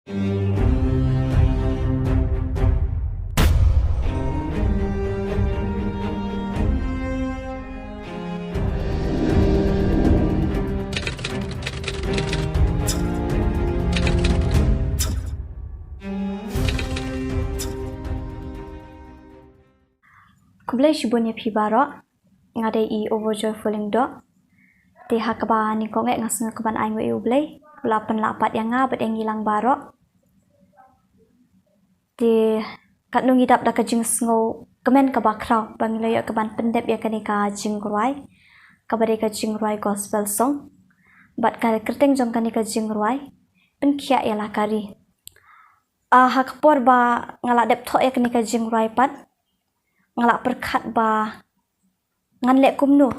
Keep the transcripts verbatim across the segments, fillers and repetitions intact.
Khublei shibun ïa phi baroh. Nga dei i Overjoyful Lyngdoh. Te ha kaba nyngkong eh nga sngew kaban ai nguh ïa U Blei, u la pynlah pat ïa nga bad ïa ngi lang baroh. Te katno ngi dap da ka jingsngewkmen kaba khraw ba ngi la ïoh kaban pyndep ïa kane ka jingrwai, kaba dei ka jingrwai gospel song. Bad ka kyrteng jong kane ka jingrwai, Pynkhiah ïa la ka ri. Ah, ha ka por ba nga la dep thoh ïa kane ka jingrwai pat, nga la pyrkhat ba ngan leh kumno.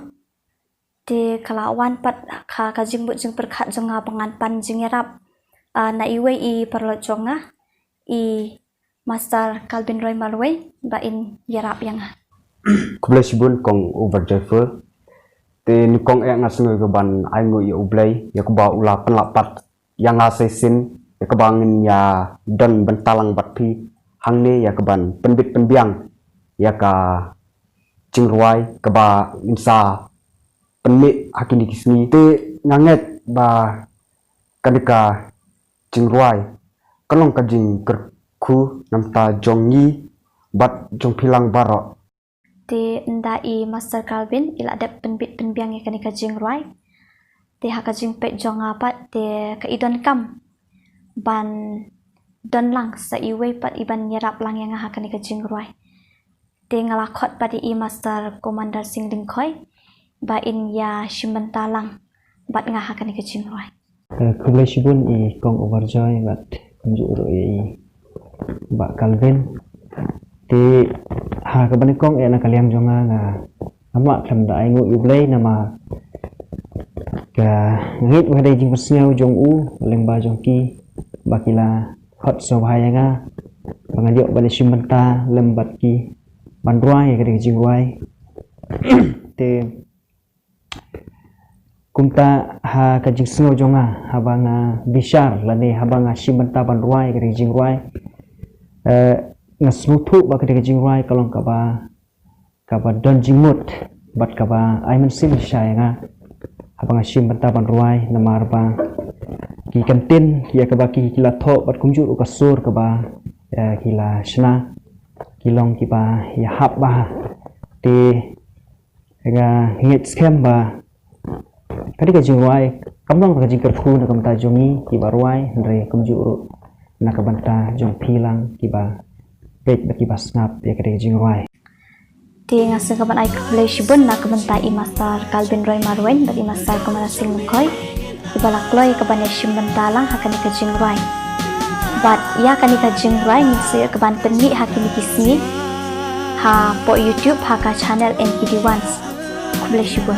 Te ka la wan pat ka, ka jingmut jingpyrkhat jong nga ba ngan pan jingïarap, ah, na iwei i paralok jong nga, i Master Calvin Roy Marwein, ba in ïarap ïa nga. Khublei shibun Kong Overjoyful. Te nyngkong eh nga sngew kaban ai nguh ïa U Blei ïa kaba u la pynlah pat ïa nga sa shisien, ïa kaba ngin ïa don bynta lang bad phi hangne, ïa kaban pynbit pynbiang ïa ka jingrwai kaba ngin sa pynmih ha kine ki sngi. Te nga ngeit ba kane ka jingrwai ka long ka jingkyrkhu na bynta jong ngi bad jong phi lang baroh. Te ynda i Master Calvin i la dep pynbit pynbiang ïa kane ka jingrwai, te ha ka jingpeit jong nga pat te ka i donkam ban don lang sa iwei pat i ban ïarap lang ïa nga ha kane ka jingrwai. Te nga la khot pat ïa i Master Commander Singh Lyngkhoi ba in ïa shim bynta lang bad nga ha kane ka jingrwai. Eh, khublei shibun i Kong Overjoy bad kumjuh ruh ïa i Bah Calvin. Te ha kaba nyngkong eh na ka liang jong nga, nga, nga mut khlem da ai nguh ïa U Blei namar ka ngeit ba ka dei jingpynsngew jong u lyngba jong ki ba ki la khot sngewbha ïa nga ba ngan ïoh ban ïa shim bynta lem bad ki ban rwai ïa ka dei ka jingrwai. Te kumta ha ka jingsngew jong nga, haba nga bishar lane haba nga shim bynta ban rwai ka dei ka jingrwai, eh, nga sngewthuh ba ka dei ka jingrwai ka long kaba, kaba don jingmut bad kaba ai mynsiem shisha ïa nga haba nga shim bynta ban rwai, namar ba ki kyntien ïa kaba ki, ki la thoh bad kumjuh ruh ka sur kaba, eh, ki la shna ki long kiba ïahap bha. Te nga ngeit skhem ba ka dei ka jingrwai kam long ka jingkyrkhu na ka bynta jong ngi kiba rwai, hynrei kumjuh ruh na ka bynta jong phi lang kiba peit bad kiba sngap ïa ka dei ka jingrwai. Te nga sngew kaban ai khublei shibun na ka bynta i Master Calvin Roy Marwein bad i Master Commander Singh Lyngkhoi, iba la kloi kaban ïa shim bynta lang ha kane ka jingrwai. Bad ïa kane ka jingrwai ngin sa ïoh kaban pynmih ha kine ki sngi hapoh YouTube ha ka channel N K D Ones. Khublei shibun.